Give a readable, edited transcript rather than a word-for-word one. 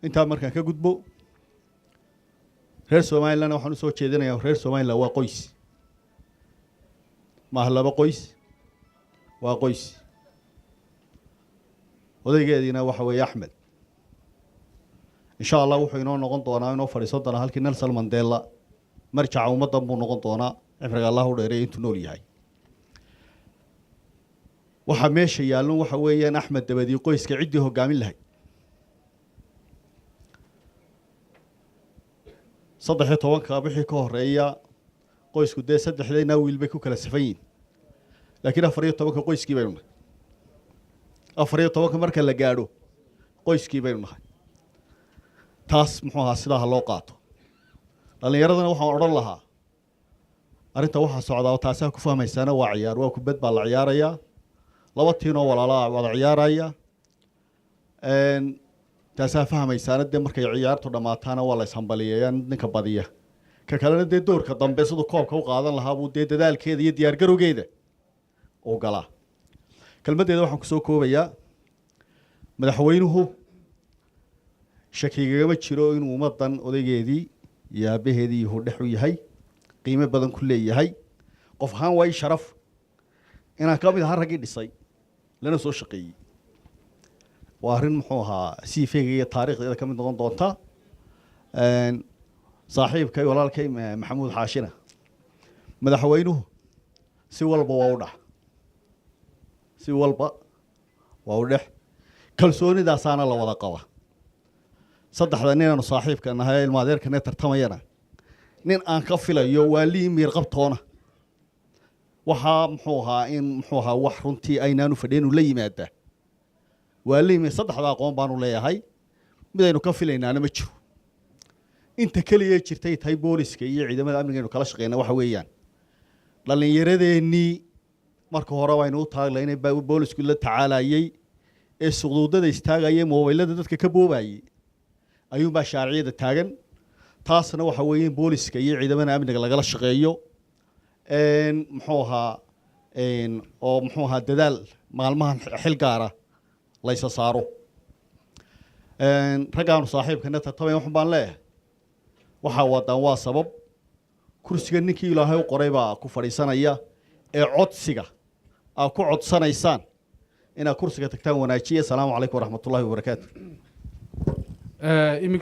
Intaa markaan ka gudbo, reer Somalilandna waxaan usoo jeedinayaa, reer Somaliland waa qoys, maaha laba qoys, waa qoys. Odaygeediina waxa weeye Axmed. Insha Allah wuxuu inoo noqon doonaa, inoo fadhiisan doonaa halkii Nelson Mandela. Marjaca ummaddan buu noqon doonaa, cimriga Allah u dheereey intuu nool yahay. Waxaa meesha yaallo waxa weeyaan Axmed dabadii qoyska ciddii hoggaamin lahayd. 13-ka wixii ka horeeya qoysku dee saddexdeynaa wiil bay ku kala safan yihin, laakiin 14-ka qoyskii baynu nahay. 14-ka marka la gaadho qoyskii baynu nahay. Taas muxuu ahaa, sidaa ha loo qaato. Dhallinyaradana waxaan odhan lahaa, arrinta waxaa socdaa oo taasaa ku fahmaysaana waa ciyaar, waa kubad baa la ciyaarayaa, laba tiinoo walaalaa wada ciyaaraya. Taasaa fahmaysaana dee markay ciyaartu dhammaataana waa la ishambaliyeeyaa, ninka badiya ka kalena dee doorka dambe siduu koobka u qaadan lahaa buu dee dadaalkeeda iyo diyaargarowgeeda uu galaa. Kelmaddeeda waxaan kusoo koobayaa, madaxweynuhu shakigagama jiro inuu ummaddan odaygeedii iyo aabbaheedii iyo hudhex u yahay, qiimo badan ku leeyahay. Qof ahaan waa ii sharaf inaan ka mid ahaa raggii dhisay lana soo shaqeeyey. Waa arrin muxuu ahaa CV-ga iyo taariikhdeeda ka mid noqon doonta. Saaxiibkay, walaalkay Maxamuud Xaashina, madaxweynuhu si walba waa u dhax, si walba waa u dhex, kalsoonidaasaana la wada qaba. Saddexda ninaanu saaxiibka nahay ee ilma adeerkane tartamayana, nin aan ka filayo waa lii miir qabtoona waxaa muxuu ahaa in muxuu ahaa wax runtii aynaanu fadhiyanu la yimaada waa liimi. Saddexda aqoon baanu leeyahay, midaynu ka filaynaana ma jiro. Inta keliya jirtay tahay booliska iyo ciidamada amniga aynu kala shaqeyna waxa weeyaan dhallinyaradeenii marka hore waynu u taaglaynay boolisku la tacaalayay ee suqduudada istaagayay, moobilada dadka ka boobayay ayuunbaa shaariciyada taagan. Taasna waxa weeye in booliska iyo ciidamada amniga lagala shaqeeyo, muxuu ahaa, oo muxuu ahaa dadaal maalmahan xil gaara laysa saaro. Raggaanu saaxiibkana tartamaya waxun baan leeyahay, waxaa wadaan waa sabab kursiga ninkii Ilaahay u qoray baa ku fadhiisanaya ee codsiga aad ku codsanaysaan inaad kursiga tagtaan wanaajiya. Asalaamu calaykum waraxmatullahi wabarakaatu. Iminka.